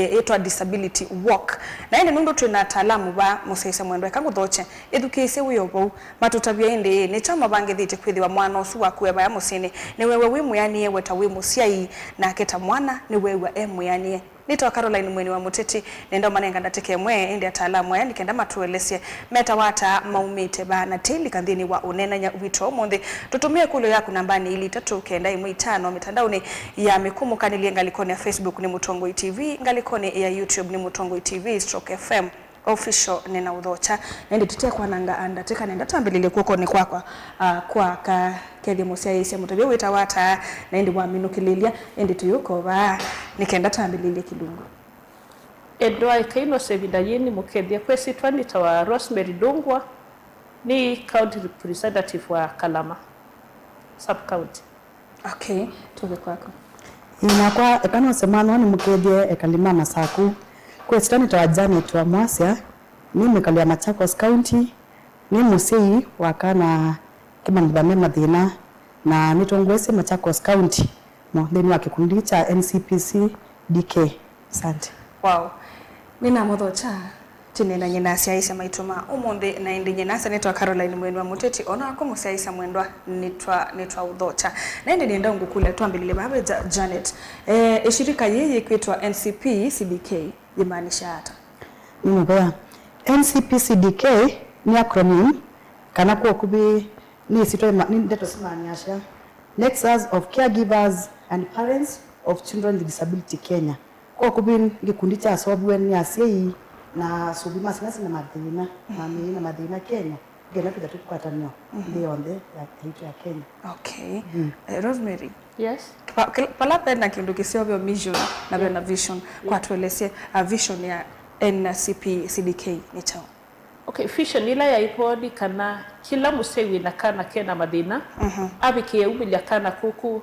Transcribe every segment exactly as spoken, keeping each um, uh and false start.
ĩtwa Disability Walk. Na ĩndĩ nũndũ twĩ na ataalamu vaa, mũsyaĩĩsya mwendwa, eka ngũthokye, ĩthukĩĩsye wĩ o vau. Matũtavya ĩndĩ, nĩ kyaũ mavangĩthĩtye kwĩthĩwa mwana ũsu waku e vaya mũsyĩnĩ nĩweew'a wĩ mwĩanĩe we ta wĩ mũsyai, nake ta mwana nĩweew'a e mwĩanĩe? Nĩtawa Caroline Mweni wa Mũteti, nenda ũmanenga ndatĩka ĩmwe, ĩndĩ ataalamu aya nĩ kenda matũelesye metawa ata, maumĩte va, na tĩlika nthĩnĩ wa ũneenany'a witũ ũmũnthĩ. Tũtũmĩe ĩkũlyo yaku nambanĩ ilĩ itatũ kenda ĩmwe itano mĩtandaonĩ ya mĩkũmũkanĩlye, ngalĩkonĩ ya Facebook nĩ Mũtongoi T V, ngalĩkonĩ ya YouTube nĩ Mũtongoi T V stroke F M. Official nĩnaũthokya. Na ĩndĩ tũtekwananga ndatĩka, nenda twambĩlĩlye kw'okonĩ kwakwa, ah, kwa ka kethye mũsyaĩĩsya mũtavya wĩtawa ata, na ĩndĩ waminũkĩlĩlya, ĩndĩ tũyũka o vaa nĩ kenda twambĩlĩlye kĩlungu. Endwa, ĩkai nose ĩvinda yĩĩ nĩmũkethye. Kwĩsĩtwa nĩtawa Rosemary Ndungwa, nĩ county representative wa Kalama sub county. Okay, tũthe kwaku. Ĩĩ, nakwa eka nose mwana ũũ nĩmũkethye ekali ma Masaku. Kwĩsĩtwa nĩtawa Janet wa Mwasya, nĩ mwĩkali wa Machakos County, nĩ mũsyai wa kana kĩmanyĩthya me mathĩna, na nĩtũngũĩsye Machakos County mo nthĩnĩ wa kĩkundi kya N C P C D K. Asante. Wow. Nĩnamũthokya. Tũneenany'e na asyaĩĩsya maitũ ma ũmũnthĩ, na ĩndĩ nyie nasa nĩtwa Caroline Mweni wa Mũteti, o naku mũsyaĩĩsya mwendwa nĩtwa, nĩtwaũthokya. Na ĩndĩ nĩenda ngũkũlya twambĩlĩlye vaa ve Ja-, Janet. Eh, ĩshirika yĩĩ yĩkwĩtwa N C P C D K yĩmaanisha ata? Nĩ mũvea. N C P C D K nĩ acronym, kana kwa ũkuvĩ nĩ ĩsyĩtwa ĩma-, nĩ ndeto simaanisha Nexus of Caregivers and Parents of Children with Disability Kenya. Kwa ũkuvĩ, nĩ kĩkundi kyaseũviw'e nĩ asyai na asũvi ma syana syĩ na mathĩna ma mĩĩ na mathĩna Kenya, ngetha twĩtha tũkwatanĩo nthĩ yonthe ya, yaitũ ya Kenya. Okay. Mm. Eh, Rosemary? Yes. Pa-, kĩla-, pala ve na kĩndũ kĩseo ve mission na ve na vision, kwa tũelesye, ah, vision ya N C P C D K nĩ kyaũ? Okay, vision ĩla yaĩ vo nĩ kana kĩla mũsyai wĩ na kana ke na mathĩna, mhm, avikĩe umĩlya kana kũkũ,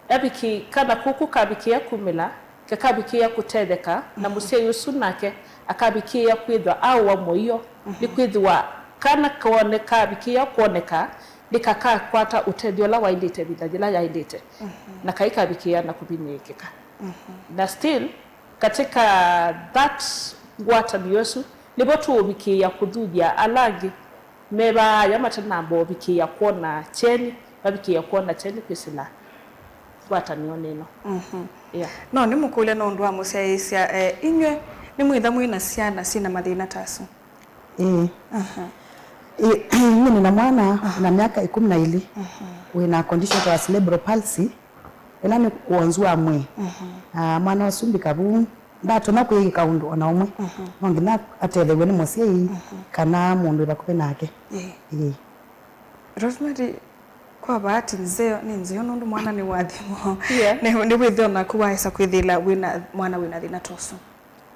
aviki-, kana kũkũ kavikĩĩa kumĩla, kakavikĩĩa kũtetheka, na, mhm, mũsyai ũsu nake akavikĩĩa kwĩthwa aũa mũio, mhm, nĩkwĩthĩwa kana kone kavikĩĩa kwoneka nĩkakakwata ũtethyo ũla waĩlĩte ĩvinda yĩla yaĩlĩte, mhm, na kaikavikĩĩa na kũvinyĩĩkĩka. Mhm. Na still, katika that ngwatanĩo ĩsu, nĩvo tũũvikĩĩa kũthuthya ala angĩ me vaaya matanamba ũvikĩĩa kwona kyeni, mavikĩĩa kwona kyeni kwĩsĩla ngwatanĩonĩ ĩno. Mhm. Yeah. No nĩmũkũlya nũndũ wa mũsyaĩĩsya, eh, inyw'ĩ nĩmwĩtha mwĩ na syana syĩ na mathĩna ta asu? Ĩĩ. Aha. Ĩ-, nyie nĩ na mwana, aha, na myaka ĩkũmi na ĩlĩ, aha, wĩ na condition ta cerebral palsy, ĩla nĩ wonzu wa mwĩĩ. Aha. Ah, mwana ũsu mbika vu, ndatonya kwĩyĩka ũndũ o na ũmwe. Aha. No nginya atetheew'e nĩ mũsyai, aha, kana mũndũ wĩ vakuvĩ nake. Ĩĩ. Ĩĩ. Rosemary, kwa bahati nzeo, nĩ nzeo nũndũ mwana nĩ wa thimo. Yeah. Nĩ, nĩ wĩthĩo naku waesa kwĩthĩla wĩ na mwana wĩ na thĩna ta ũsu.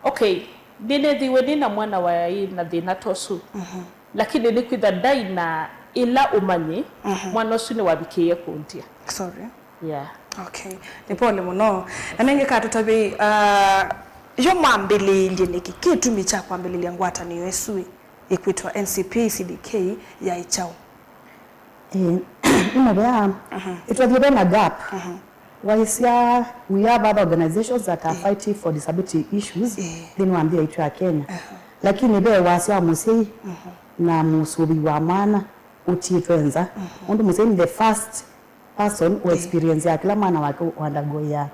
Okay, nĩnethĩiwe nĩ na mwana waĩ na thĩna ta ũsu. Mhm. Lakini nĩkwĩtha ndaĩ na ĩla ũmanyi, mhm, mwana ũsu nĩwavikĩie kũndia. Sorry. Yeah. Okay. Nĩ pole mũno. Na nengĩ katũtavye, ah, yo mwambĩlĩĩlye nĩkĩ? Kĩtumi kya kwambĩlĩlya ngwatanĩo ĩsu ĩ? Ĩkwĩtwa N C P C D K yaĩ kyaũ? Ĩĩ, nĩ mũvea, mhm, ĩtwethiwe na gap. Mhm. Waisya, we have other organizations that are, ĩĩ, fighting for disability issues, ĩĩ, nthĩnĩ wa nthĩ yaitũ ya Kenya. Aha. Lakini ve wasya wa mũsyai, mhm, na mũsũvĩi wa mwana ũtiĩtwe nza. Mhm. Ũndũ mũsyai nĩ the first person who, ĩĩ, experience ya kĩla mwana wake ũandagoia.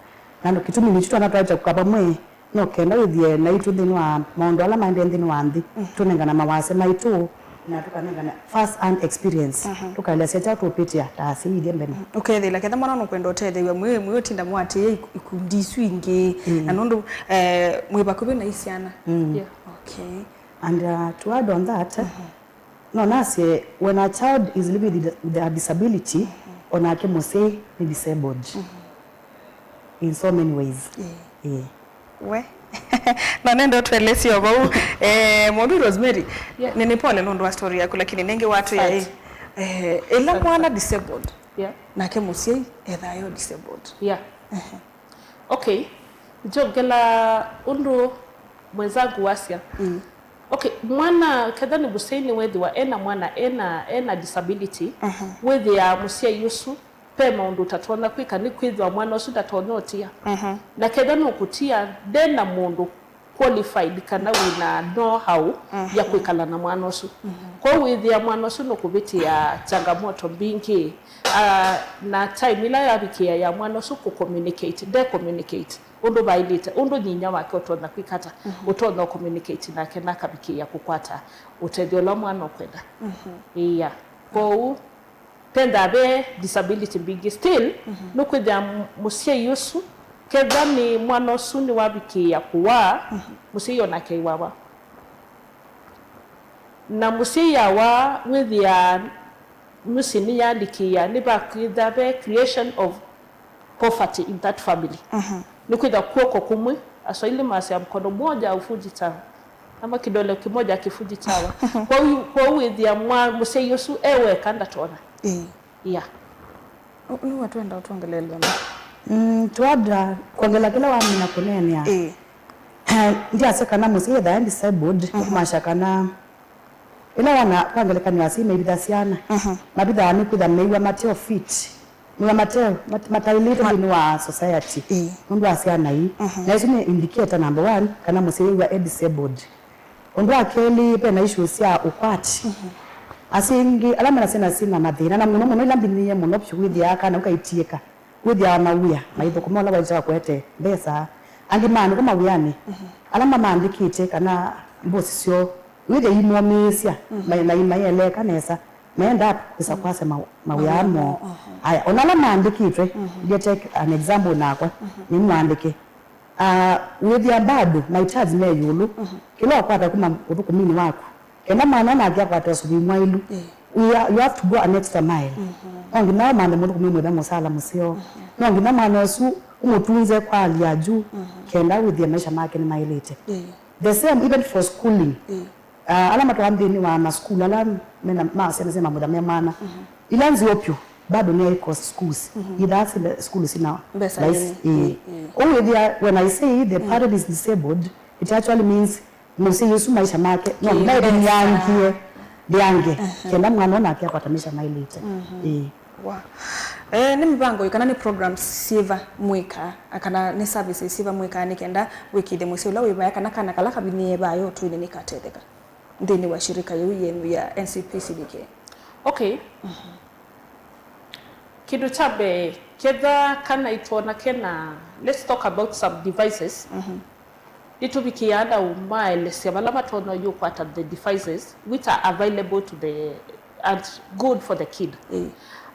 Na no kĩtumi nĩkyo twana twaĩte kũka vamwe, no kenda wĩthĩe naitũ nthĩnĩ wa maũndũ ala maendee nthĩnĩ wa nthĩ, mhm, tũnengana mawasya maitũ, na tũkanengana first hand experience, mhm, tũkaelesya kyaũ tũũpĩtĩa ta asyai ithyĩ mbene. Mhm. Ũkethĩla ketha mwana nũkwenda ũtetheew'a, mwĩ, mwĩ ũtinda mũatĩĩe iku-, ikundi isu ingĩ, mm, na nũndũ, eh, mwĩ vakuvĩ na isyana. Mm. Yeah. Okay. And, uh, to add on that, mhm, no nasye, when a child is living with, with a disability, mhm, onake mũsyai nĩ disabled, mhm, in so many ways. Ĩĩ. Ĩĩ. We. Na nenda ũtũelesye o vau. Eh, mũndũ Rosemary, yeah, nĩ, nĩ pole nũndũ wa story yaku, lakini nengĩ watwĩa, asante, eh, ĩla, asante, mwana disabled, yeah, nake mũsyai ethaa yo disabled. Yeah. Ehe. Okay, njongela ũndũ mwenzangu wasya. Mm. Okay, mwana ketha nĩ mũsyai nĩwethĩwa ena mwana ena, ena disability, mhm, wĩthĩaa mũsyai ũsu ve maũndũ ũtatonya kwĩka, nĩ kwĩthĩwa mwana ũsu ndatonya ũtia. Na ketha nũkũtia, nde na mũndũ qualified kana wĩna know-how ya kwĩkala na mwana ũsu. Kwoou wĩthĩa mwana ũsu nũkũvĩtĩa changamoto mbingĩ, ah, na time ĩla yavikĩa ya mwana ũsu kũ communicate, nde communicate ũndũ vaĩlĩte, ũndũ nyinya wake ũtonya kwĩka ata, ũtonya ũ communicate nake na akavikĩĩa kũkwata ũtethyo ũla mwana ũkwenda. Ĩia. Kwoou, vendaa ve disability mbingĩ. Still, nũkwĩthĩa m-, mũsyai ũsu, ketha nĩ mwana ũsu nĩwavikĩĩa kũwaa, mũsyai onake aiwawa. Na mũsyai awaa, wĩthĩaa mũsyĩ nĩyalikĩĩa, nĩvakwĩtha ve creation of poverty in that family. Nĩkwĩtha kw'oko kũmwe, Aswahili masya mkono mmoja haufuji chawa, ama kidole kimoja hakifuji chawa. Kwoou, kwoou wĩthĩa mwa mũsyai ũsu e weka ndatonya. Ĩĩ. Yeah. Nĩwe twenda ũtwongeleelwe. Mm, twada kwongela kĩla wamina kũneenea. Ĩĩ. Ndiasya kana mũsyai ethaa e disabled, kumaanisha kana ĩla wana, kwa ngelekany'o, asyai maivitha syana, mavithaa nĩ kwĩtha mew'a mate fit, mew'a mate, mat-, mataĩlĩte nthĩnĩ wa society, nũndũ wa syana ii. Na ĩsu nĩ indicator number one, kana mũsyai wĩw'a e disabled. Ũndũ wa kelĩ, ve na issues sya ũkwati. Asyai aingĩ ala mena syana syĩ na mathĩna, na mũno mũno ila mbinyĩĩe mũno vyũ, wĩthĩaa kana ũkaitiĩka. Wĩthĩawa mawĩa maithũkũma ũla waĩlĩte wakwete mbesa. Angĩ maandĩkwa mawĩanĩ ala mamandĩkĩte kana mbosi syoo, wĩthĩa imomĩĩsya, ma-, na imaeleka nesa, maenda kwĩsa kwasya ma-, mawĩa moo. Aya, ona ala maandĩkĩtwe, ndio take an example nakwa, nĩ mwandĩke. Ah, wĩthĩa bado mahitaji me ĩũlũ, kĩla ũkwata kuma ũthũkũminĩ waku, kenda mwana nake akwate ũsũvĩi mwaĩlu, we are, you have to go an extra mile. No nginya ũmanthe mũndũ kũmwĩmwĩtha mũsala mũseo. No nginya mwana ũsu ũmũtunze kwa hali ya juu, kenda wĩthĩe maisha make nĩmaĩlĩte. The same even for schooling. Ah, ala matwaa nthĩnĩ wa masukulu ala mena ma syana syĩ mamutha me mwana, ila nzeo pyũ, bado nĩ high cost schools. Ithaa sile sukulu sina mbesa laisi. Nini. Ĩĩ. Ũu wĩthĩa, when I say the parent is disabled, it actually means mũsyai ũsu maisha make no nginya ĩthiangie, ndiange, kenda mwana ona ake akwata maisha maĩlĩte. Ĩĩ. Wa. Eh, nĩ mĩvango ĩ kana nĩ programs syĩva mwĩka, kana nĩ services syĩva mwĩka nĩ kenda wĩkĩthye mũsyai ũla wĩ vaya kana kana kala kavinyĩe vaya ũtũinĩ nĩkatetheka nthĩnĩ wa shirika yĩu yenyu ya N C P C D K? Okay. Kĩndũ kya mbee, ketha kana itwona kena, let's talk about some devices. Nĩtũvikĩaa na ũmaelesya vala matonya ũkwata the devices which are available to the, and good for the kid.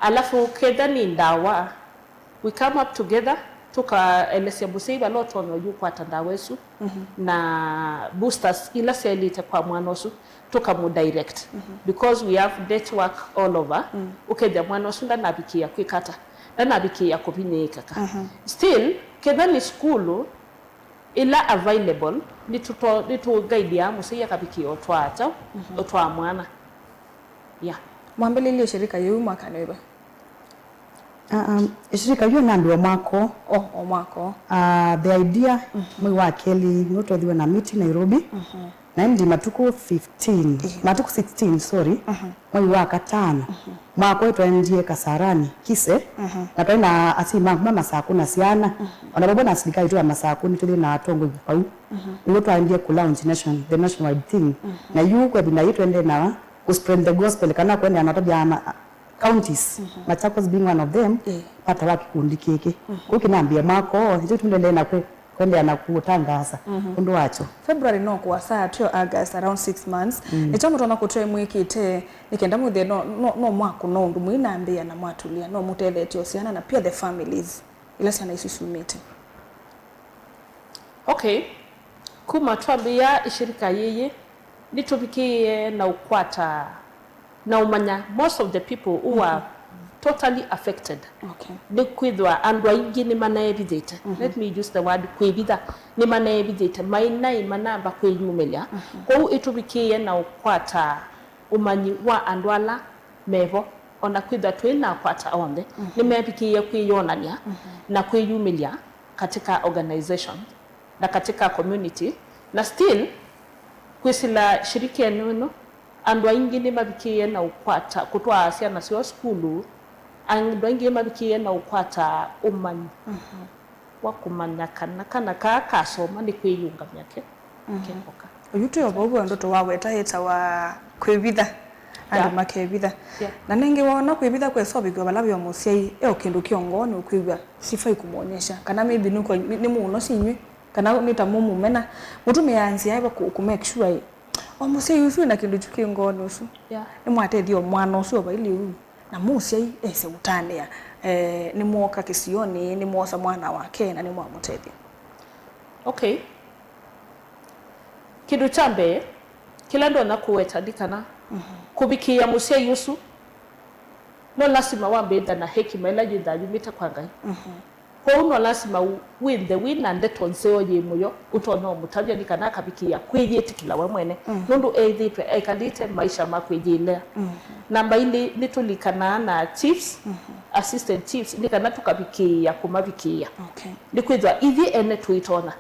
Alafu ketha nĩ ndawa, we come up together, tũkaelesya mũsyai vala ũtonya ũkwata ndawa ĩsu, na boosters ila syaĩlĩte kwa mwana ũsu, tũkamũdirect. Because we have network all over, ũkethĩa mwana ũsu ndanavikĩĩa kwĩka ata, ndanavikĩĩa kũvinyĩĩkĩka. Still, ketha nĩ sukulu ila available, nĩtũto-, nĩtũguideaa mũsyai akavikĩĩa ũtwaa kyaũ, ũtwaa mwana. Yeah. Mwambĩlĩlye shirika yĩu mwakanĩ wĩva? Ah, um, ĩshirika yu ĩnambiwa mwako. Oh, o mwako. Ah, the idea, mwei wa kelĩ nĩw'o twethiwe na meeting Nairobi. Na ĩndĩ matukũ fifteen, matukũ sixteen, sorry, mwei wa katano, mwako ĩtwaendie Kasarani, Kise, na twaĩ na asyai ma kuma Masakũ na syana, ona vamwe na asilikali twa Masakũ, nĩtũthi na atongoi vau. Nĩw'o twaendie ku launch nation, the nationwide thing. Na yu kwa ĩvinda yĩĩ tũendee na kũ spread the gospel, kana kũendeea na ũtavya ma-, counties, Machakos being one of them, vata wa kĩkundi kĩkĩ. Kũu kĩnambĩe mwaka ũũ, nĩkyo tũendee na kwĩ-, kũendeea na kũũtangaasa ũndũ wakyo. February no kũasa, twĩ August, around six months. Nĩkyo mũtonya kũtwĩa mwĩkĩte, nĩ kenda mwĩthĩe no, no, no mwakũna ũndũ mwĩnambĩĩa na mwatũlya, no mũtethetye o syana na pia the families ila syana isu syumĩte. Okay. Kuma twambĩĩa ĩshirika yĩyĩ, nĩtũvikĩĩe na ũkwata na ũmanya most of the people who are totally affected. Okay. Nĩ kwĩthĩwa andũ aingĩ nĩmaneevithĩte. Let me use the word kwĩvitha. Nĩmaneevithĩte, maĩ naĩ manamba kwĩyumĩlya. Kwoou ĩtũvikĩĩe na ũkwata ũmanyi wa andũ ala mevo, ona kwĩthwa twĩ na akwata onthe, nĩmevikĩĩe kwĩyonany'a na kwĩyumĩlya katika organization na katika community, na still kwĩsĩla shirika ĩno, andũ aingĩ nĩmavikĩĩe na ũkwata kũtwaa syana syoo sukulu Andũ aingĩ mavikĩĩe na ũkwata ũmanyi wa kũmanya kana kana kaa kasoma nĩ kwĩyũngamya ke, ke koka. Oyu twĩ o vau ve ũndũ tũwaweta ĩtawa kwĩvitha. Andũ Yeah. makevitha. Yeah. Na nĩngĩ woona kwĩvitha kwesa ũvikĩwa vala ve o mũsyai e o kĩndũ kĩ o ngoo nĩ ũkwĩw'a sifai kumwonyesha. Kana maybe nũkw'a nĩ mũũno si inyw'ĩ, kana nĩ ta mũmũmena. Mũtũmĩaa nzĩa ĩva kũ, kũ make sure ĩ, o mũsyai ũsu wĩna kĩndũ kyu kĩ ngoonĩ ũsu. Yeah. Nĩmwatethya o mwana ũsu o vailye ũu. Na mũsyai ese ũtanĩa, eh, nĩmwoka kĩsionĩ, nĩmwosa mwana wake, na nĩmwamũtethya. Okay. Kĩndũ kya mbee, kĩla ndonya kũweta nĩ kana kũvikĩĩa mũsyai ũsu, no lasima wambĩĩtha na hekima ĩla yĩthaa yumĩte kwa Ngai. Kwoou no lasima wĩnthe wĩ na ndeto nzeo yĩ mũyo ũtonya ũmũtavya nĩ kana akavikĩĩa kwĩyĩtĩkĩla we mwene, nũndũ ethĩĩtwe ekalĩte maisha ma kwĩyĩlea. Namba ilĩ, nĩtũlikanaa na chiefs, assistant chiefs, nĩ kana tũkavikĩĩa kũmavikĩĩa. Okay. Nĩkwĩthĩwa ithyĩ ene tũitonya.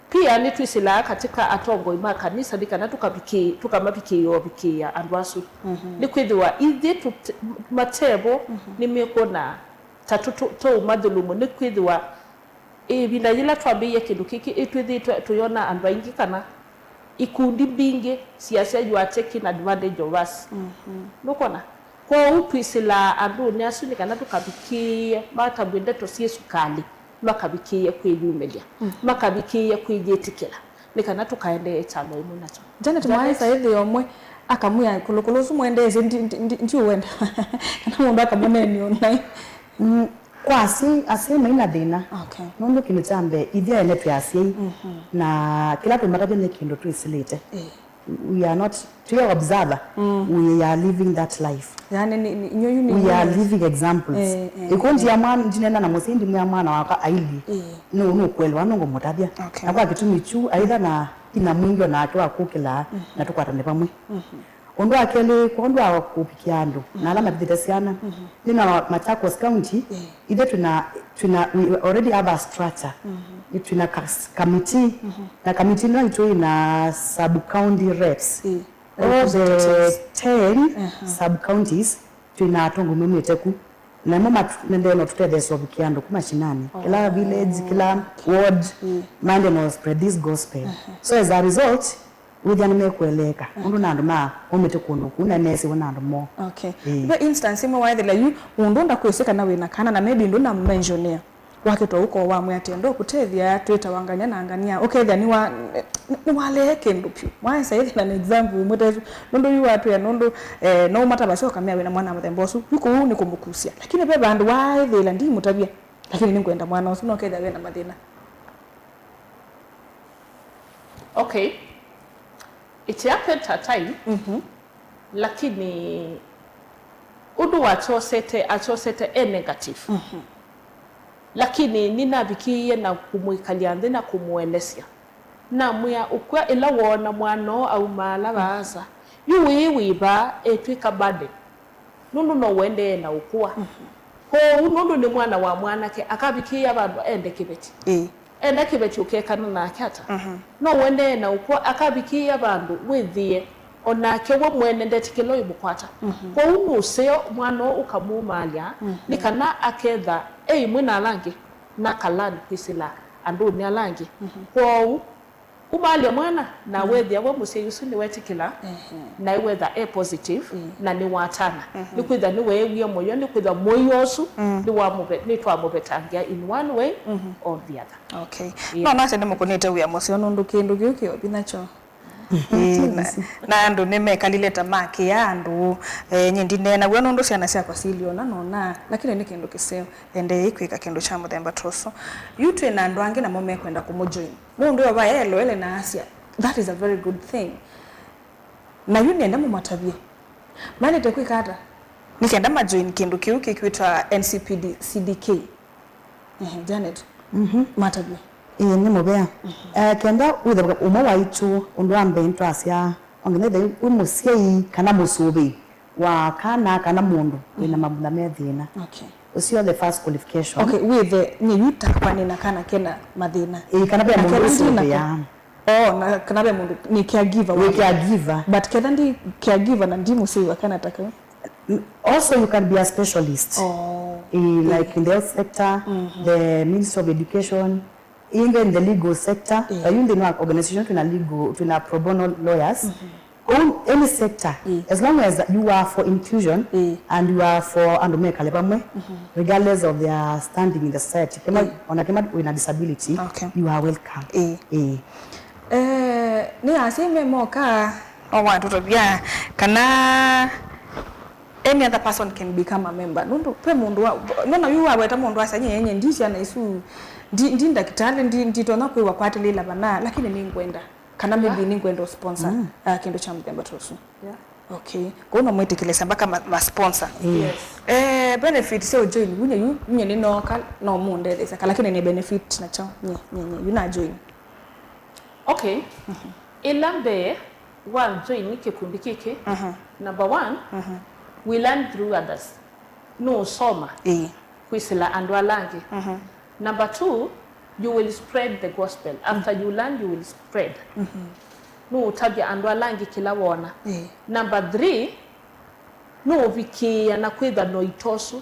Pia nĩtwĩsĩlaa katika atongoi ma kanisa nĩ kana tũkavikĩĩ-, tũkamavikĩĩa ũvikĩĩa andũ asu. Nĩkwĩthĩwa ithyĩ tũte-, matevo nĩmekwona ta tũ-, tũ-, tũũmathulumu, nĩkwĩthĩwa ĩvinda yĩla twambĩĩie kĩndũ kĩkĩ, ĩtwĩthĩĩtwe tũyona andũ aingĩ kana ikundi mbingĩ siasya you are taking advantage of us. Nũkwona? Kwoou twĩsĩlaa andũnĩ asu nĩ kana tũkavikĩĩe matavw'e ndeto syĩ sukalĩ, makavikĩĩe kwĩyumĩlya, makavikĩĩe kwĩyĩtĩkĩla, nĩ kana tũkaendee ĩkyalo ĩmwe nakyo. Janet, mwaĩ saĩthĩ omwe akamwĩa kũlũkũlũ ũsu mwendeesye ndi, ndi, ndi, ndiũwenda. Kana mũndũ akamũneenea ũnaĩ. Mm, kwa asyai, asyai maina thĩna. Okay. Nũndũ kĩndũ kya mbee, ithyĩ ene twĩ asyai, na kĩla tũmatavya nĩ kĩndũ twĩsĩlĩte. Ĩĩ. We are not, twĩ observer. We are living that life. Yani, ni, ni, nyo, yu ni, we are living examples. Eh, eh, ĩkũndi ya mwana, ndinena na mũsyai ndimwĩa mwana wakwa aili. Eh. Nũ, nũkwelewa nũngũmũtavya. Okay. Na kwa kĩtumi kyu, aitha na ina mwingĩ o nake wa kũkĩlaa, na tũkwatane vamwe. Ũndũ wa kelĩ, kwa ũndũ wa kũvikĩa andũ, na ala mavithĩte syana, nĩ na Machakos County, ithe twina, twina, we already have a structure. Twina kas-, committee, na committee ĩno itũ ina sub county reps. All the ten sub counties twina atongoi maumĩte ku. Namo mat-, mendee no tũtetheesya ũvikĩa andũ ku mashinani. Kĩla village, kĩla ward, maende no spread this gospel. So as a result, wĩthĩa nĩmekweleeka, nũndũ na andũ ma maumĩte kũndũ kũu na nĩmeesĩwe na andũ moo. Okay. Ĩĩ. Ve instance ĩmwe waethela yu mũndũ ndakwĩsĩ kana wĩna kana na maybe ndũnamũmentionĩa. Wakĩtwa ũko wamwĩa atĩ, "Ndũkũtethya, twĩtawa ngania na ngania." Ũkethĩa nĩwa-, nĩ-, nĩwaleea kĩndũ pyũ. Mwaesa ĩthĩ na nĩ example ũmwe tesu. Nũndũ yu watwĩa nũndũ, eh, no ũmatavasya ũkamea wĩna mwana wa mũthemba ũsu. Yu kũu nĩ kũmũkusya. Lakini ve vandũ waaĩthĩĩla ndimũtavya. Lakini nĩngwenda mwana ũsu, no kethĩa wĩna mathĩna. Okay. It happened at time, lakini ũndũ wakyosete, akyosete e negative. Lakini nĩnavikĩie na kũmwĩkalya nthĩ na kũmũelesya. Namwĩa, ũkw'a ĩla woona mwana ũũ aumaala vaasa, yu wĩĩ wĩ vaa etw'ĩka burden. Nũndũ no ũendee na ũkũa. Kwoou, nũndũ nĩ mwana wa mwanake, akavikĩĩa vandũ ende kĩveti. Ĩĩ. Enda kĩveti ũkekana nake ata? No ũendee na ũkũa, akavikĩĩa vandũ wĩthĩe o nake we mwene ndetĩkĩla ũimũkwata. Kwoou nĩ ũseo mwana ũũ ũkamumaalya, nĩ kana aketha e ĩmwe na ala angĩ, na akalan kwĩsĩla andũnĩ ala angĩ. Kwoou, umaalya mwana, na wethĩa we mũsyai ũsu nĩwetĩkĩla, na ewetha e positive, na nĩwatana. Nĩkwĩthwa nĩweewie mũyo, nĩkwĩthwa mũio ũsu nĩwamũve-, nĩtwamũvetangĩa in one way or the other. Okay. Yeah. No nasya nĩmũkũnĩte wĩa mũseo nũndũ kĩndũ kĩu kĩovi nakyo. Ĩĩ, na, na andũ nĩmekalile ta makĩa andũ, eh, nyie ndineena w'o nũndũ syana syakwa siliona nona, lakini nĩ kĩndũ kĩseo. Endeei kwĩka kĩndũ kya mũthemba ta ũsu. Yu twĩ na andũ angĩ namo mekwenda kũmũjoin. Mũndũ ũyũ va eloele na asya, "That is a very good thing." Na yu nĩenda mũmatavye. Maĩlĩte kwĩka ata? Nĩ kenda majoin kĩndũ kĩu kĩkwĩtwa N C P D C D K. Ehe, Janet. Mhm. Matavye. Ĩĩ, nĩ mũvea. Eh, kenda wĩthe ũmwe waitũ, ũndũ wa mbee nĩtwasya, ongelethei wĩ mũsyai kana mũsũvĩi wa kana, kana mũndũ wĩna mavutha me thĩna. Okay. Ũseo the first qualification. Okay, wĩthe, nyie yu takwa nĩna kana kena mathĩna. Ĩĩ, kana ve mũndũ ũsũvĩaa. Oh, na kana ve mũndũ nĩ caregiver. Wĩ caregiver. But ketha ndi caregiver na ndi mũseo wa kana ta kau. Also, you can be a specialist. Oh. Eh, like in the health sector, the Ministry of Education, even the legal sector. Eh. But you know, organization tuna legal, tuna pro bono lawyers. Kũu any sector, as long as you are for inclusion and you are for andũ mekale vamwe, regardless of their standing in the society. Kema, ona kema wĩna disability, okay, you are welcome. Eh. Eh. Eh, nĩ asyai me moka, no watũtavya kana any other person can become a member. Nũndũ ve mũndũ wa, nona yu waweta mũndũ asya, "Nye, nye, ndi syana isu, ndi, ndi ndakĩtalĩ, ndi, nditonya kwĩwa kwatĩlĩla vana, lakini nĩngwenda." Kana maybe nĩngwenda sponsor, uh, kĩndũ kya mũthemba ta ũsu. Yeah. Okay. Kũu no mwĩtĩkĩlĩsya mpaka ma, ma sponsor. Yes. Eh, benefit sya ũjoin, unye yu, unye nĩnooka, no mũndetheesya, lakini nĩ benefit nakyo, nye, nye, nye, yu na join. Okay. Ĩla mbee wa join kĩkundi kĩkĩ, number one, we learn through others. Nũũsoma kwĩsĩla andũ ala angĩ. Number two, you will spread the gospel. After you learn, you will spread. Nũũtavya andũ ala angĩ kĩla wona. Number three, nũũvikĩĩa na kwĩthwa no itosu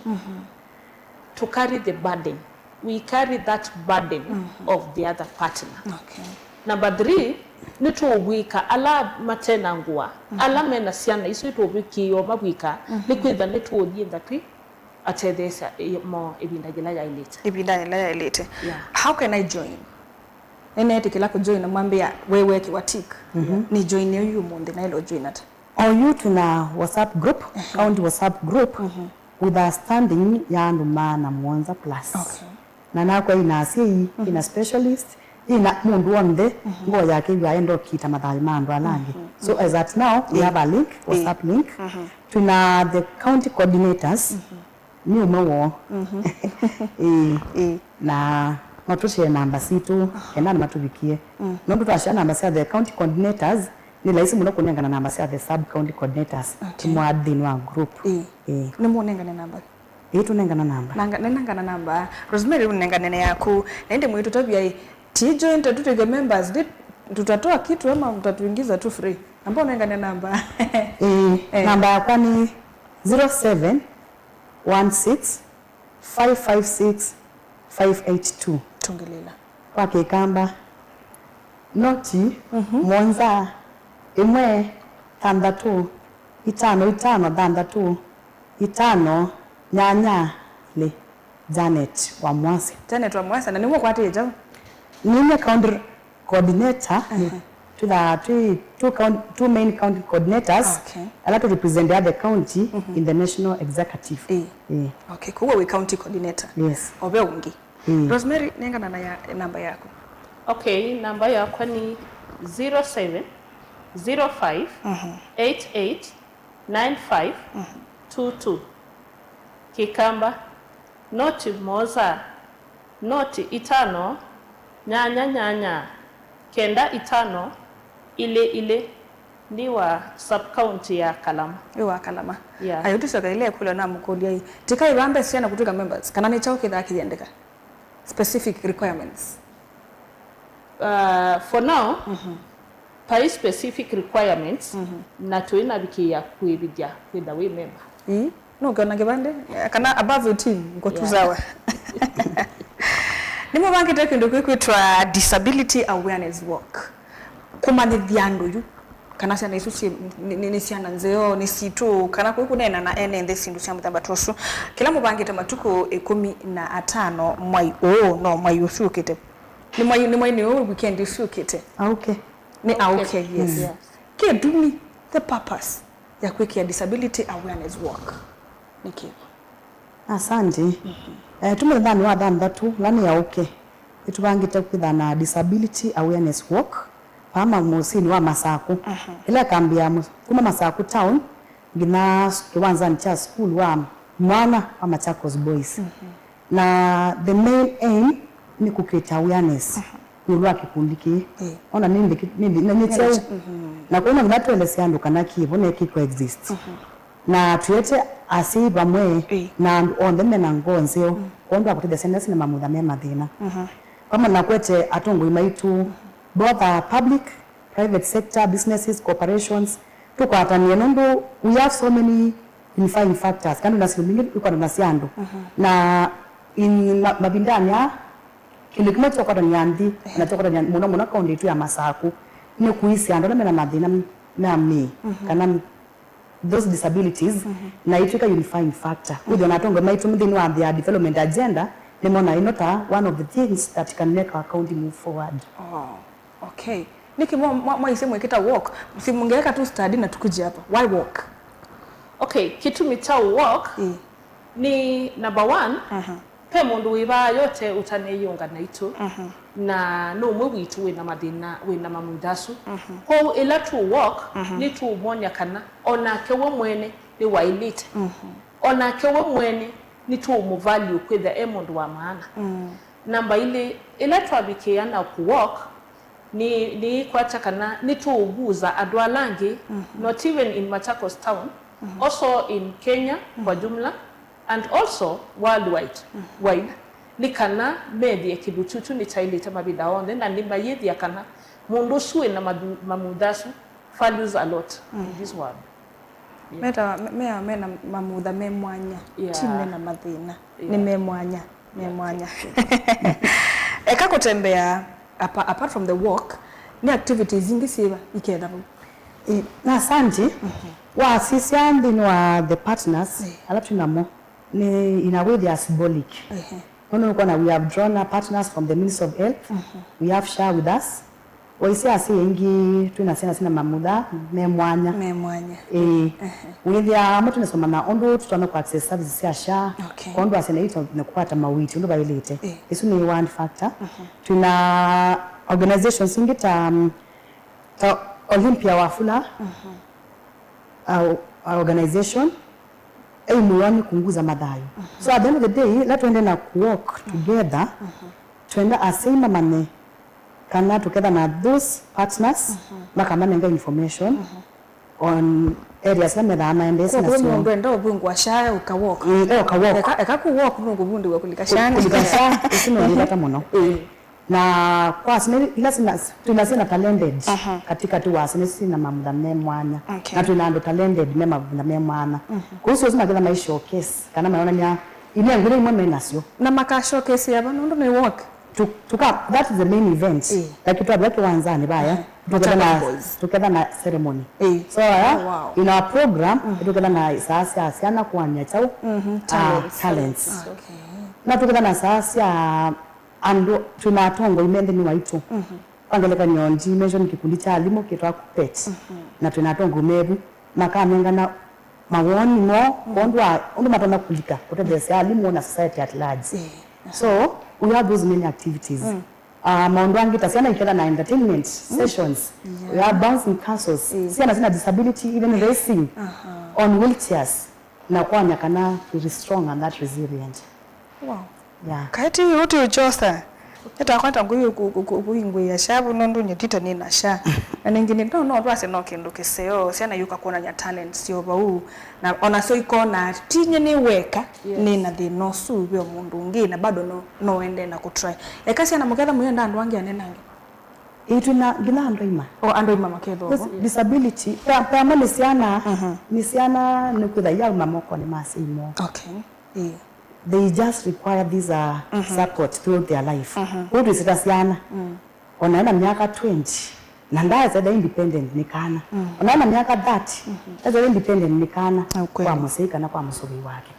to carry the burden. We carry that burden of the other partner. Okay. Number three, nĩtũũvw'ĩka ala mate na ngũa, ala mena syana isu, nĩtũũvikĩĩa mavw'ĩka, nĩkwĩthwa nĩtũũthiĩ nthakwi atetheesya mo ĩvinda yĩla yaĩlĩte. Ĩvinda yĩla yaĩlĩte. Yeah. How can I join? Nĩneetĩkĩla kũjoin na mwambĩa we weekĩwa tick. Nĩ join yu ũmũnthĩ, naĩle ũjoin ata? O yu twĩna WhatsApp group, county WhatsApp group, with a standing ya andũ maana mũonza plus. Okay. Na nakwa ina asyai, ina specialist, ina mũndũ w'onthe ngoo yake yu aenda ũkita mathayũ ma andũ ala angĩ. So as at now, we have a link, WhatsApp link. Twĩna the county coordinators, nĩ ũmwe woo. Ĩĩ. Na no tũshare namba sitũ, kenda andũ matũvikie. Nũndũ twashare namba sya the county coordinators, nĩ laisi mũno kũnengana namba sya the sub county coordinators. Okay. Mwa nthĩnĩ wa group. Ĩĩ. Ĩĩ. Nĩmũnengane namba? Ĩĩ, tũnengana namba. Nanga-, nĩnengana namba. Rosemary, ũnengane yaku. Na ĩndĩ mwĩtũtavya ĩ, ti join, tatutw'ĩke members, ndi tutatoa kitu ama mtatuingiza tu free? Namba ũnengane namba. Ĩĩ, namba yakwa nĩ zero seven one six five five six five eight two. Tũngĩlĩla. Kwa Kĩkamba, noti mũonza ĩmwe thanthatũ itano itano thanthatũ itano nyanya ilĩ. Janet wa Mwase. Janet wa Mwase, na nĩwe ũkwatĩĩe kyaũ? Nĩnyie county coordinator, twĩthaa twĩ two count-, two main county coordinators, okay, ala tũ represent the county in the national executive. Ĩĩ. Ĩĩ. Okay, kwoou wĩ county coordinator. Yes. O ve ũngĩ. Ĩĩ. Rosemary, nengana na ya, namba yaku. Okay, namba yakwa nĩ zero seven zero five eight eight nine five two two. Kĩkamba, noti moza, noti itano, nyanya nyanya, kenda itano, ilĩ ilĩ. Ndi wa sub-county ya Kalama. Wĩ wa Kalama. Yeah. Ayo, tũsyoka ĩla ĩkũlyo namũkũlya ĩ, tikai vambe syana kũtw'ĩka members, kana nĩ kyaũ kĩthaa kĩyendeka? Specific requirements. Uh, for now, pai specific requirements, na tũinavikĩĩa kwĩvithya kwĩtha wĩ member. Ii, nũkĩona kĩvandĩ, kana above eighteen, uko tu sawa. Nĩmũvangĩte kĩndũ kĩkwĩtwa disability awareness walk. Kũmanyĩthya andũ yu kana syana isu syĩ, nĩ, nĩ, nĩ syana nzeo, nĩ sitũ, kana kũi kũneena na ene nthĩ syĩndũ sya mũthemba ta ũsu. Kĩla mũvangĩte matukũ ĩkũmi na atano mwai ũũ, no mwai ũsu ũkĩte. Nĩ mwai, nĩ mwai nĩ ũũ, weekend ĩsu yũkĩte. Aũke. Nĩ aũke, yes. Kĩtumi, the purpose ya kwĩkĩa disability awareness walk nĩ kĩĩ? Asante. Eh, tũmũthenyanĩ wa thanthatũ, la nĩ aũke, nĩtũvangĩte kwĩtha na disability awareness walk, pama mũsyĩnĩ wa Masakũ. Ĩla ĩkambĩa mũ-, kuma Masakũ town, nginya kĩwanzanĩ kya sukulu wa mwana wa Machakos Boys. Na the main aim nĩ kũcreate awareness ĩũlũ wa kĩkundi kĩĩ. Ona nĩ ndĩkĩ-, nĩ ndĩ-, nĩ nĩ kyaũ? Na kũu no nginya tũelesye andũ kana kĩvo na kĩ coexist. Na twĩte asyai vamwe na andũ onthe mena ngoo nzeo, kwondũ wa kũtethya syana isu na mamutha me mathĩna. Vamwe na kwete atongoi maitũ, both are public, private sector, businesses, corporations, tũkwatanĩe nũndũ we have so many unifying factors, kana na syĩndũ mbingĩ ikwatana sya andũ. Na in ma- mavindanĩ aa, kĩndũ kĩmwe kyokwatany'a nthĩ, na kyokwatany'a mũno mũno kaũntĩ itũ ya Masaku, nĩ kũisya andũ ala mena mathĩna ma mĩĩ, kana those disabilities, na itwĩka unifying factor. Kwĩthĩwa na atongoi maitũ nthĩnĩ wa their development agenda, nĩmona ĩno ta one of the things that can make our county move forward. Oh, okay. Nĩkĩ mwa- mwa- mwaisye mwĩkĩta walk? Si mungeweka tu study na tukuje hapa. Why walk? Okay, kĩtumi kya walk Ĩ. Nĩ number one, ve mũndũ wĩ vaa yote ũtaneyĩũnga naitũ, na nĩ ũmwe witũ wĩna mathĩna, wĩna mamutha asu. Kwoou ĩla tũ walk, nĩtũũmwony'a kana o nake we mwene nĩwaĩlĩte. O nake we mwene nĩtũũmũvalue kwĩthĩa e mũndũ wa maana. Namba ilĩ, ĩla twavikĩĩa na kũ walk, nĩ- nĩĩkwata kana nĩtũũvusa andũ ala angĩ, not even in Machakos town, also in Kenya kwa jumla, and also worldwide, wide, nĩ kana methĩe kĩndũ kyu kyu nĩkyaĩlĩte mavinda onthe, na nĩmayĩthĩa kana mũndũ ũsu wĩna mathu- mamutha asu values a lot in this world. Yeah. Metawa- me- meawa mena mamutha me mwanya, Yeah. Ti mena mathĩna, Yeah. Nĩ me mwanya, me Yeah. Mwanya. Eka kũtembea, apa- apart from the walk, nĩ activities ingĩ syĩva iketha vau? Ĩ, na asante. Wasisya nthĩnĩ wa the partners Ĩ. Ala twĩ namo, nĩ in a way they are symbolic. Ehe. Nũndũ nũkwona we have drawn our partners from the Ministry of Health. We have SHA with us. Waisya asyai aingĩ twĩ na syana syĩ na mamutha me mwanya. Me mwanya. Ĩĩ. Wĩthĩaa amwe tũnasomana ũndũ tũtonya kũ access services sya SHA. Okay. Kwa ũndũ wa syana itũ na kũkwata mawiti ũndũ vaĩlĩte. Ĩĩ. Ĩsu nĩ one factor. Twĩ na organizations ingĩ ta, um, ta Olympia Wafula, uh, organization, aim woo nĩ kũnguza mathayũ. So at the end of the day, la twende na walk together, twenda asyai mamanye kana tũketha na those partners, makamanenga information on areas ila methaa maendesye. Kwa nasyo mũndũ enda ũvungwa SHA ũka walk. Mm, eh, ũka walk. Eka, eka ku walk nũkũvundĩwa kũlika SHA. Kũlika SHA, ĩsu nĩ ũndũ wĩ vata mũno. Na kwa sina ila sina, twina sina talented katikati wa sina sina mamutha me mwanya. Okay. Na twina andũ talented me mamutha me mwanya. Kwa hiyo sina kila mai showcase kana maonania ile ngwĩre imwe menasyo. Na maka showcase ya vano ndo nĩ walk. Tu- tuka, that is the main event. Ĩĩ. Like twavya kiwanzani vaya. Tuketha na Machakos Boys. Tuketha na ceremony. Ĩĩ. So uh, in our program tuketha na saa sya syana kuania chau talents. Talents. Okay. Na tuketha na saa sya andũ twĩna atongoi me nthĩnĩ waitũ. Kwa ngelekany'o, ndi mention kĩkundi kya alimũ kĩtwa KUPPET, na twĩna atongoi mevu makanengana mawoni moo kwa ũndũ wa ũndũ matonya kũlika kũtetheesya alimũ na society at large. So we have those many activities. Uh, maũndũ angĩ ta syana iketha na entertainment sessions, we have bouncing castles, syana syĩna disability even racing on wheelchairs, na kwanya kana we be strong and that resilient. Wow. Yeah. Kaĩ ti ũti ũkyosa. Etakwata ngui kũingwĩa SHA vu nũndũ nyie tita nĩ na SHA. Na ningĩ nĩ no no twase no kĩndũ kĩseo, syana yuka kuonany'a talent syo vau. Na ona syo ikona ti nye nĩ weka, nĩ na thĩna ũsu ve mũndũ ũngĩ na bado no no ende na kũtry. Eka syana mũketha mũyenda andũ angĩ anenange. Ĩĩ twĩ na nginya andũ aima. O andũ aima maketha. Disability. Pea pea nĩ syana, nĩ syana nĩ kwĩtha yauma mokonĩ ma asyai moo. Okay. Ĩĩ. They just require this uh, support throughout their life. Kwoou twĩsĩ ta syana. Ona ena myaka twenty na ndaesa ethĩwa independent nĩ kana. Ona ena myaka thirty ethĩwa independent nĩ kana. Kwa mũsyai kana kwa mũsũvĩi wake.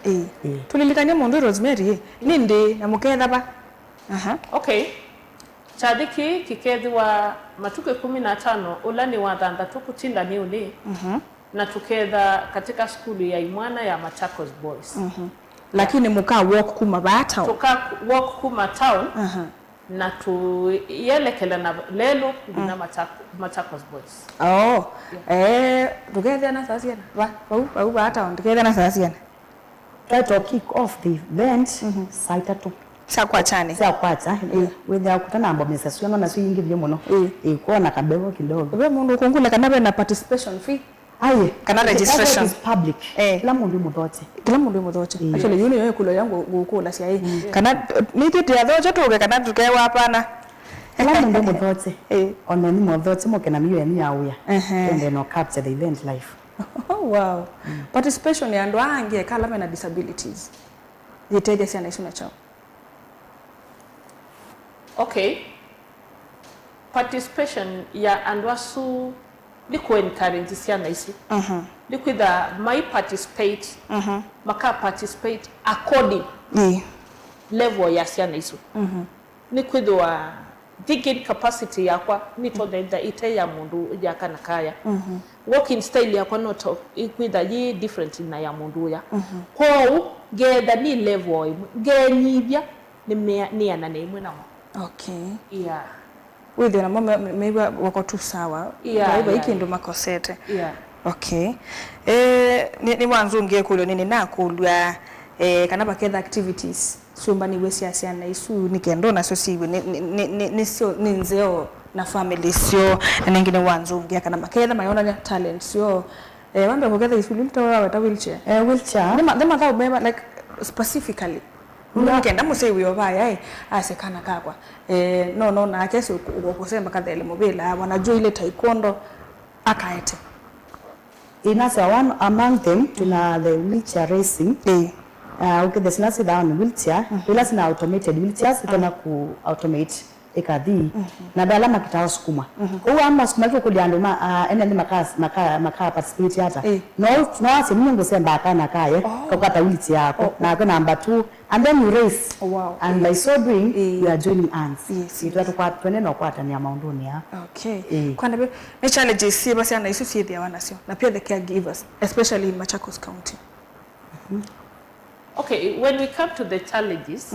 Ĩĩ. Tũlilikany'e mũndũ Rosemary ĩ nĩ ndĩ na mũketha va. Aha. Okay. Kyathĩ kĩĩ kĩkethĩwa matukũ ĩkũmi na atano ũla nĩ wa thanthatũ kũtinda nĩ ũlĩ. Na tũketha katika sukulu ya imwana ya Machakos Boys. Lakini mũka walk kuma vaa town? Tũka walk kuma town na tũyelekela na lelũ nginya Machak- Machakos Boys. Oh. Eh, tũkethĩa na saa siana? Va, vau, vau vaa town, tũkethĩa na saa siana? Twaĩtwa kick off the event saa itatũ sya kwakya. Sya kwakya, wĩthĩa kũtanamba mesa sio nona sio ingĩ vyũ mũno. Ĩĩ, kwona kabevo kidogo. Ve mũndũ ũkũngũla kana ve na participation fee? Aye. Kana registration. It is public. Eh. Kila mũndũ mũthokye. Kila mũndũ mũthokye. Actually, yu nĩyo ĩkũlyo ya ngũkũlasya ĩ. Kana nĩtwĩtĩa thokye tũke kana tũkewa hapana? Kila mũndũ mũthokye. Ona nĩ mũthokye mũke na mĩyo yenyu ya wĩa. Twende no capture the event live. Wow. Participation ya andũ aa angĩ eka ala mena disabilities yĩtethya syana isu na kyaũ? Okay. Participation ya andũ asu nĩ kũ encourage syana isu. Nĩ kwĩtha mai participate, maka participate according level ya syana isu. Nĩ kwĩthĩwa thinking capacity yakwa nĩtonya ĩthe ĩte ya mũndũ ya kana kaya. Walking style yakwa no to ĩkwĩtha yĩ different na ya mũndũ ũya. Kwoou ngeetha nĩ level ĩmwe, ngenyivya nĩmea- nĩanane ĩmwe nao. Okay. Yeah. Wĩthĩe namo me- me- mew'a wako tu sawa. Yeah, vai vai yeah, kĩndũ yeah. Makosete. Yeah. Okay. Eh, nĩ nĩ wanzũngie kũlyo nĩ nĩnakũlw'a eh, kana vaketha activities syũmbanĩw'e sya syana isu nĩ kenda o nasyo siw'e nĩ- nĩ- nĩ- nĩ- nĩ syo- nĩ nzeo na family syoo, na nĩngĩ nĩ wanzũngia kana maketha mayonany'a talent syoo. Eh, wambe kũketha isukulu nĩ ta waweta wheelchair. Eh, wheelchair. Nĩ ma- nĩ mathaũ meva like specifically nĩ kenda mũsyai wĩ ovaya ĩ asye kana kakwa eh, no no nake syo kũsemba kathele mũvĩla wanajua ile taekwondo akaete. Inasya one among them twĩna the wheelchair racing. Ĩĩ. Uh, ũkĩthĩa sila syĩthaa on wheelchair ila sina automated wheelchairs itonya ku automate ĩkathi na andũ ala makĩtaa ũsukumwa. Kwoou aa masukuma tũkũlya andũ ma ah, ene nthĩ maka maka maka participate ata. Ĩĩ. No no asye mimi ngũsemba akana kaye kakwata wheelchair yako nake namba two and then you race. Oh, wow. And by so doing you are joining hands. Yes, yes. Itwa tũkwata twende na ũkwatania maũndũnĩ aa. Okay. Ĩĩ. Kwanavyo nĩ challenges syĩva syana isu syĩthĩawa nasyo na pia the caregivers especially in Machakos County? Okay, when we come to the challenges,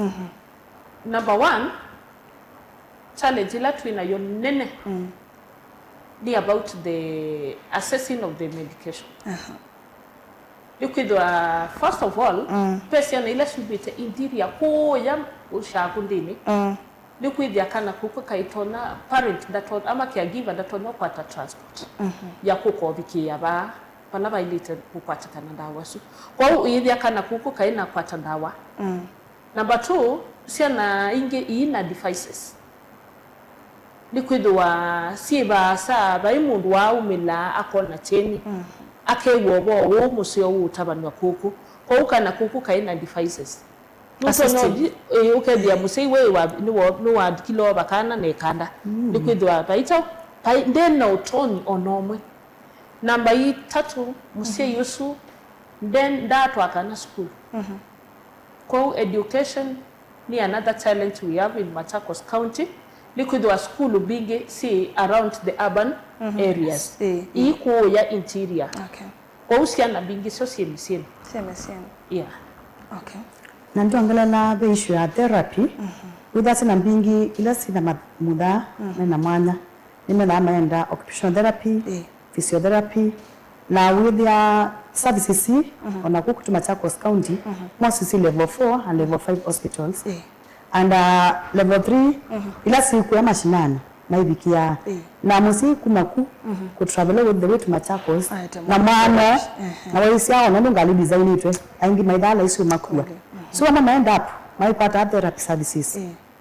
number one, challenge ĩla twĩ nayo nene nĩ about the assessing of the medication. Nĩkwĩthĩwa first of all ve syana ila syumĩte interior kũũya ũshaku nthĩnĩ. Nĩkwĩthĩa kana kuku kaitonya, parent ndatonya ama caregiver ndatonya ũkwata transport ya kũkovikĩĩa vaa vala vailĩte kũkwatĩkana ndawa asu. Kwoou ũyĩthĩa kana kuku kainakwata ndawa. Number two, syana ingĩ iina devices. Nĩkwĩthĩwa syĩ vaasa vai mũndũ waaumĩlaa akona kyeni akew'a ũvoo ũũ mũseo ũũtavanw'a kuku. Kwoou kana kuku kaina devices. Nũtonya ũthi- ĩĩ, ũkethĩa mũsyai we wa- nĩwa- nĩwandikile ova kana na ĩkanda. Nĩkwĩthĩwa vai kyaũ vai ndena ũtonyi o na ũmwe. Namba itatũ, mũsyai ũsu nde- ndaatwaa kana sukulu. Kwoou education nĩ another challenge we have in Machakos County. Nĩkwĩthĩwa sukulu mbingĩ syĩ around the urban areas. Ĩĩ, ii kũũya interior. Okay. Kwoou syana mbingĩ syo syĩ mĩsyĩnĩ. Syĩ mĩsyĩnĩ. Yeah. Okay. Na ndongelela ve issue ya therapy. Wĩthĩa syana mbingĩ ila syĩna ma- mũthaa mena mwanya nĩmethaa maenda occupational therapy, physiotherapy, na wĩthĩa services ii ona kũkũ tu Machakos County mostly syĩ level four and level five hospitals. And uh, level three ila syĩkũya mashinani maivikĩaa na mũsyai kuma ku kũtravel all the way to Machakos na mwana na waisya ona nũngali designĩtwe aingĩ maithaa laisi ũmakua. So amwe ma end up maikwataa therapy services.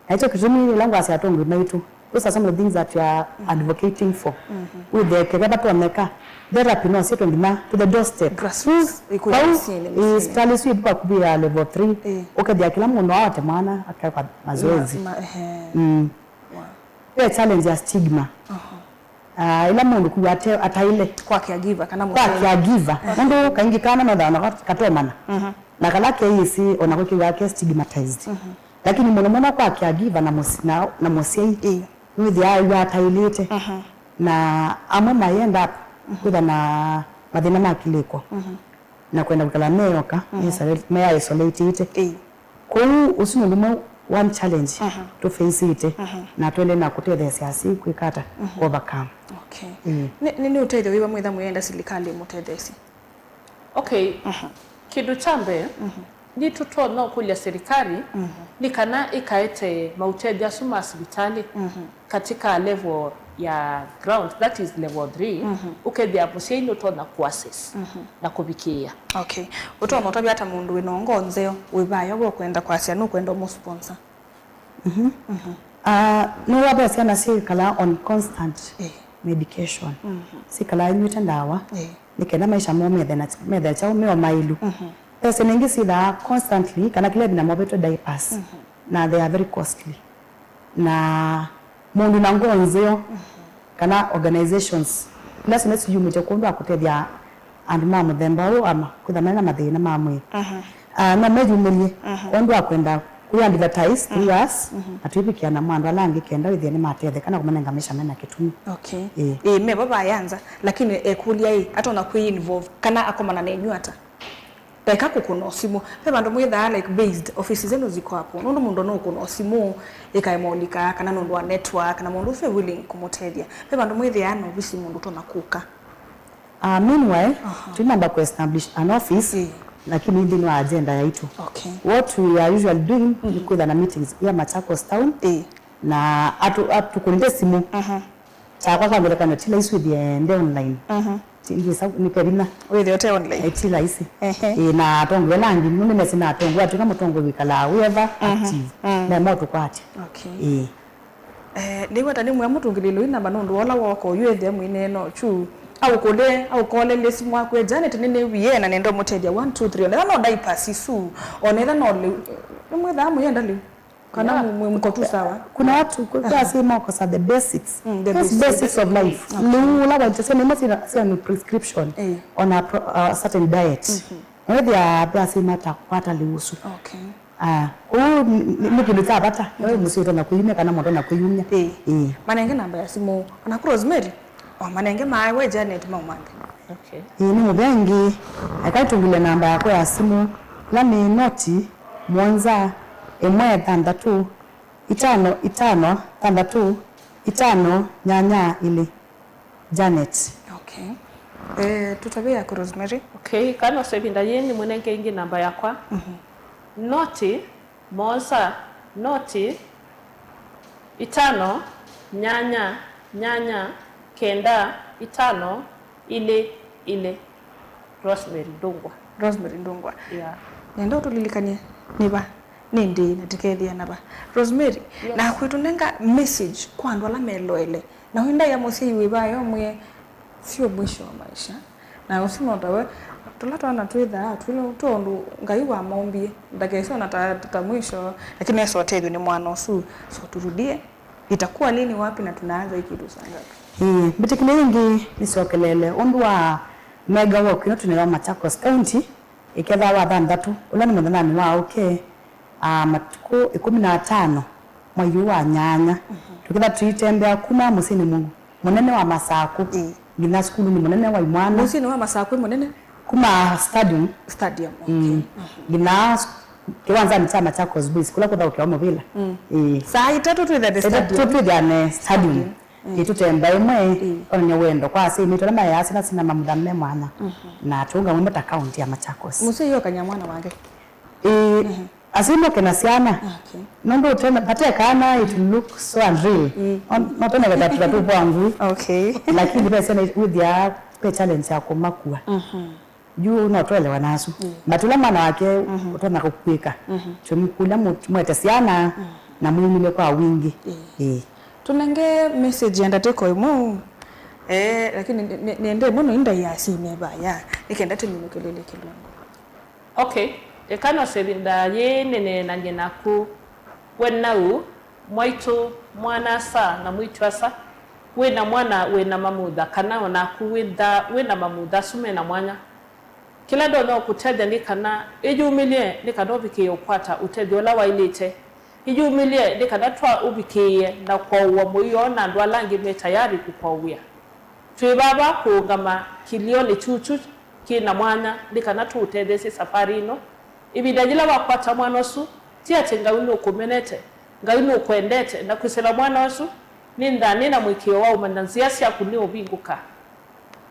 Na ĩkyo kĩtumi ĩla ngwasya atongoi maitũ, those are some of the things that we are advocating for. Wĩthĩe kethwa vatonyeka therapy no syĩtwe nginya to the doorstep. Grassroots, ikuya mĩsyĩnĩ, mĩsyĩnĩ. Ĩĩ, sivitalĩ isu ithi vakuvĩ ya level three, ũkethĩa kĩla mũndũ aote mwana akekwa mazoezi. Ma- ma- ehe. Ve challenge ya stigma. Ah, ĩla mũndũ kuwa ate- ataile kwa caregiver kana kwa mũsyai. Caregiver. Nũndũ kaingĩ kana methaa ona kat- katomana na kala keĩsĩ ona kũkĩw'a ke stigmatized. Lakini mũno mũno kwa caregiver na mũs- na- na mũsyai nĩwĩthĩaa yu atailĩte na amwe ma end up kwĩtha na mathĩna ma kĩlĩko na kwenda kwĩkala meyoka me isolated- me isolated. Kwoou ũsu nĩ ũndũ ũmwe one challenge tũfeisĩte na tũendee na kũtetheesya asyai kwĩka ata kũ overcome. Okay. Nĩ nĩ- nĩ ũtethyo wĩva mwĩtha mwĩenda silikalĩ ĩmũtetheesye? Okay. Kĩndũ kya mbee nĩtũtonya ũkũlya serikali nĩ kana ĩkaete maũtethyo asu ma sivitalĩ katika level ya ground, that is level three, ũkethĩa mũsyai nũtonya kũ access na kũvikĩĩa. Okay. Ũtonya ũtavya ata mũndũ wĩna ngoo nzeo wĩ vaya we ũkwenda kwasya nũkwenda ũmũsponsor? Ah, nĩwavea syana syĩkalaa on constant medication. Syĩkalaa inyw'ĩte ndawa. nĩ kenda maisha moo methe na, methe kyaũ, meo maĩlu. Ve syana ingĩ syĩthaa constantly, kana kĩla ĩvinda movetwe diapers, na they are very costly. Na mũndũ na ngoo nzeo, kana organizations ila syana siyumĩte kwondũ wa kũtethya andũ ma mũthemba ũũ, ama kwĩtha mena mathĩna ma mwĩĩ. Ah, no meyumĩlye kwondũ wa kwenda kwĩ advertise through us, na twĩvikĩa namo andũ ala angĩ kenda wĩthĩe nĩmatetheka na kũmanenga maisha mena kĩtumi. Okay. Ĩĩ. Ĩĩ, me vava ayanza, lakini ekũlya ĩ, atonya kwĩ involve kana akomana nenyu ata? Eka kũkũna ũsimũ. Ve vandũ mwĩthaa, like, based, ofisi zenu ziko hapo. Nũndũ mũndũ nũkũna ũsimũ, ĩkaema ũlika, kana nũndũ wa network, kana mũndũ ũsu e willing kũmũtethya. Ve vandũ mwĩthĩaa na ovisi mũndũ ũtonya kũka. Uh, meanwhile, twĩnamba kũ establish an office, lakini nthĩnĩ wa agenda yaitũ. Okay. What we are usually doing nĩ kwĩtha na meetings ya Machakos Town, na atu-, atukũnĩte simũ. Kyakwa kwa ngelekany'o, ti laisi wĩthĩe nde online. Ti-, ndisa nĩke vinya. Wĩthĩe ũte online. Eh, ti laisi. Ehe. Ĩĩ, na atongoi ala angĩ, nũndũ nĩmesĩ na atongoi, atwĩka mũtongoi wĩkalaa wĩeva active. Nemo tũkwatya. Okay. Ĩĩ. Eh, nĩw'a ta nĩmwĩa mũtũngĩlĩĩli ũyũ namba nũndũ wa ũla wooka ũyũ ethĩa mwĩneena ũkyu. Aũkũlĩe, aũkolelye simũ akwĩe, "Janet, nĩnĩwie na nenda ũmũtethya one, two, three." Onetha no diapers isu, onetha no lĩu. Nĩmwĩthaa mũyenda lĩu? Kana mu-, mu-, mko tu sawa? Kuna watu, ku-, kwa si moko sa the basics. Mm, the basics. Those basics of life. Okay. Lĩu ũla waitesya nĩmo sina, sina prescription on a pro-, a certain diet. Wethĩa pia si mata kwata lĩu ũsu. Okay. Ah, ũu nĩ, nĩ, nĩ kĩndũ kya vata. Nĩ mũsyĩ ũtonya kwĩyumya kana mũndũ na kwĩyumya. Ĩĩ. Ĩĩ. Manenge namba ya simũ. Ona ku Rosemary. O, manenge maawe Janet maumanthe. Okay. Ĩĩ, nĩ mũvea ĩngĩ. Eka ĩtũngĩle namba yakwa ya simũ. Ĩla nĩ noti mũonza ĩmwe thanthatũ itano itano thanthatũ itano nyanya ilĩ. Janet. Okay. Eh, tũtavĩe yaku Rosemary. Okay, kana ose ĩvinda yĩĩ nĩmũnenge ĩngĩ namba yakwa. Noti, mũonza, noti, itano, nyanya, nyanya, kenda, itano, ilĩ, ilĩ. Rosemary Ndungwa. Rosemary Ndungwa. Yeah. Nenda ũtũlilikanie nĩ va, nĩ ndĩĩ, na tĩkethĩa na va. Rosemary, yes, na kwĩtũnenga message kwa andũ ala meloele. Na wĩndaĩa mũsyai wĩ vaya ũmwĩe, "Sio mwisho wa maisha." Na ũsu no tawe, tũla twana twĩthaa, twĩ, twĩ ũndũ Ngai wamaumbie. Ndakesona ta, ta mwisho, lakini esa ũtethyo nĩ mwana ũsu. So turudie. Itakuwa lini, wapi na tunaanza hii kitu saa ngapi? Ĩĩ, mbĩtĩkĩlya ĩngĩ nĩsyokelele ũndũ wa mega walk ĩno twĩnayo Machakos County, ĩkethaa wa thanthatũ, ũla nĩ mũthenyanĩ wa ũke, ah, matukũ ĩkũmi na atano mwai ũũ wa nyanya. Tũketha tũitembea kuma mũsyĩnĩ mũ-, mũnene wa Masakũ nginya sukulunĩ mũnene wa imwana. Mũsyĩnĩ wa Masakũ mũnene? Kuma stadium. Stadium, okay. Mm. Nginya s-, kĩwanzanĩ kya Machakos Boys, kũla kũthaũkĩawa mũvĩla. Mm. Ĩĩ. Saa itatũ twĩthane stadium. Saa itatũ twĩthane stadium. Stadium. Mm. Ĩĩ, tũtemba ĩmwe, ĩĩ, onany'a wendo kwa asyai maitũ ala mayaa syana sina mamutha me mwanya. Mhm. Na tũũngamwe ta county ya Machakos. Mũsyai okany'a mwana wake. Ĩĩ, mhm, asyai moke na syana. Okay. Nũndũ ũtena, vate kana, it look so unreal. Mm. No, no tene kata tũtatũvoa ngui. Okay. Lakini ve syana wĩthĩaa ve challenge ya kũmakua. Mhm. Yu no twelewa nasu. Mm. But ũla mwana wake, mhm, ũtonya kũkuĩka. Mhm. Tũmĩkũlya mũ-, mwete syana, mm, na mwĩmile kwa wingĩ. Mm. Ĩĩ. Tũnenge message ya ndatĩko ĩmwe. Eh, lakini nĩ-, nĩ-, nĩende mũno inda ya sine vaya. Nĩkenda tũminũkĩlĩle kĩlungu. Okay, ĩkana sevinda yĩĩ nĩneenany'e naku we nau, mwaitũ, mwana-a-asa na mwĩĩtu-a-asa, wĩ na mwana wĩ na mamutha, kana o naku wĩthaa wĩ na mamutha asu me na mwanya. Kĩla ndonya ũkũtethya nĩ kana ĩyumĩlye nĩ kana ũvikĩĩe ũkwata ũtethyo ũla waĩlĩte. Ĩyumĩlye nĩ kana twa ũvikĩĩe na kwaũwa mũio na andũ ala angĩ me tayari kũkwaũĩa. Twĩ vava kũũngama kĩlĩonĩ kyuku kĩ na mwanya nĩ kana tũũtetheesye safarĩ ĩno. Ĩvinda yĩla wakwata mwana ũsu, ti atĩ Ngai nũkũmenete, Ngai nũkwendete, na kwĩsĩla mwana ũsu, nĩnthĩaa nĩ na mũĩkĩĩo wa ũmanya nzĩa syaku nĩũvingũka,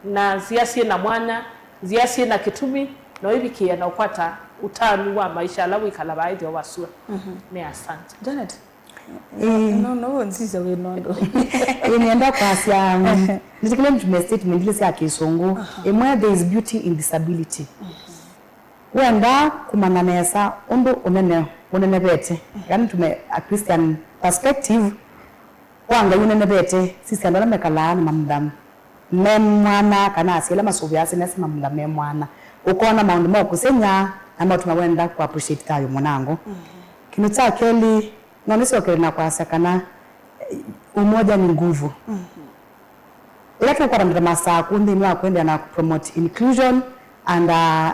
na nzĩa syĩ na mwanya, nzĩa syĩ na kĩtumi, na ũivikĩĩa na ũkwata ũtanu wa maisha ala wĩkala vaa ĩthĩwa wasua. Mhm. Nĩ asante. Janet, ĩĩ, no, no, no, nzisa wĩ nondo. Ĩĩ, nĩenda kwasya, um, nĩtĩkĩle nitume statement ile sya kĩsũngũ. Aha. Ĩmwe, there is beauty in disability. Mhm. Wenda kũmanya nesa ũndũ ũnene ũnenevete, kana nitume a Christian perspective, wa Ngai ũnenevete, sisya andũ ala mekalaa na mamutha me mwana, kana asyai ala masũvĩaa syana syoo mamutha me mwana. Ũkona maũndũ ma kũsengy'a na matuma wenda kũ appreciate thayũ mũnango. Kĩndũ kya kelĩ, no nĩsyokele na kwasya kana, eh, umoja ni nguvu. Ĩla tũkwatana ta Masakũ nthĩnĩ wa kũendeea na promote inclusion and, uh,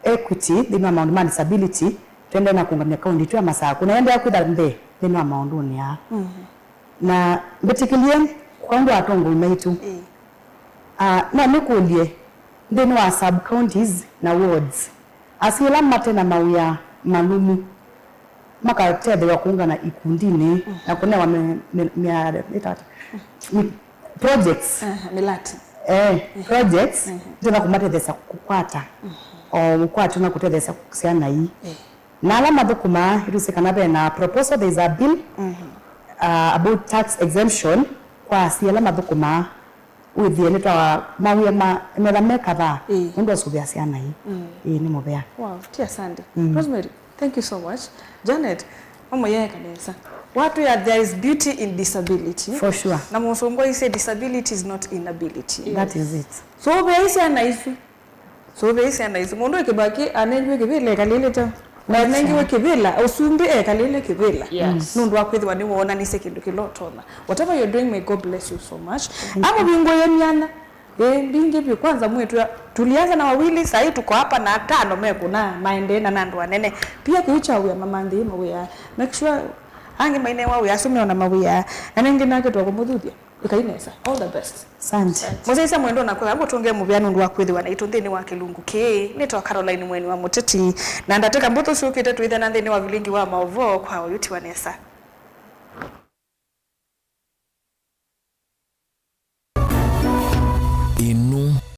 equity nthĩnĩ wa maũndũ ma disability, tũendeea na kũũngamya kaunti itũ ya Masakũ na ĩendeea kwĩtha mbee nthĩnĩ wa maũndũnĩ aa. Na mbĩtĩkĩlye kwa ũndũ wa atongoi maitũ. Ĩĩ. Ah, no nĩkũlye, nthĩnĩ wa sub counties na wards, asyai ala mate na mawĩa malũmu makatetheew'a kũũngana ikundinĩ na kũnewa me, me, me, ĩtata, mi, projects. Aha, mĩlati. Eh, projects nĩtenda kũmatetheesya kũkwata o ũkwati na kũtetheesya syana ii. Eh. Na ala mathũkũmaa, ĩtwĩsĩ kana ve na proposal, there is a bill, uh, about tax exemption kwa asyai ala mathũkũmaa, wĩthĩe nĩtwawa mawĩa ma metha me kadhaa. Ĩĩ. Nũndũ wa sũvĩa syana ii. Ĩĩ, nĩ mũvea. Wow, ti asante. Rosemary, thank you so much. Janet, mamũyeeka nesa. Watwĩa there is beauty in disability. For sure. Na mũsũngũ aisye disability is not inability. That is it. So, ve syana isu. So, ve syana isu. Mũndũ wĩ kĩvaki anengiwe kĩvĩla ekalĩlĩte. Anengiwe kĩvĩla, ũsumbĩ ekalĩle kĩvĩla. Yes. Nũndũ wa kwĩthĩwa nĩwoonanisye kĩndũ kĩla ũtonya. Whatever you're doing, may God bless you so much. Amũvingũĩe myanya. Ĩ, mbingĩ vyũ. Kwanza mwĩtwĩa, tulianza na wawili, saa hii tuko hapa na atano mekũna maendee na andũ anene. Pia kĩu kya wĩa mamanthĩe mawĩa. Make sure angĩ mainewa wĩa asu meona mawĩa. Na nengĩ nake twakũmũthuthya. Ĩkai nesa. All the best. Asante. Mũsyaĩĩsya mwendwa na kwĩka ngũtũngĩe mũvea nũndũ wa kwĩthĩwa naitũ nthĩnĩ wa kĩlungu kĩĩ. Nĩtawa Caroline Mweni wa Mũteti, na ndatĩka mbũthũ syũkĩte twĩthĩana nthĩnĩ wa vilingi wa maũvoo kwa ũyũ tiwa nesa.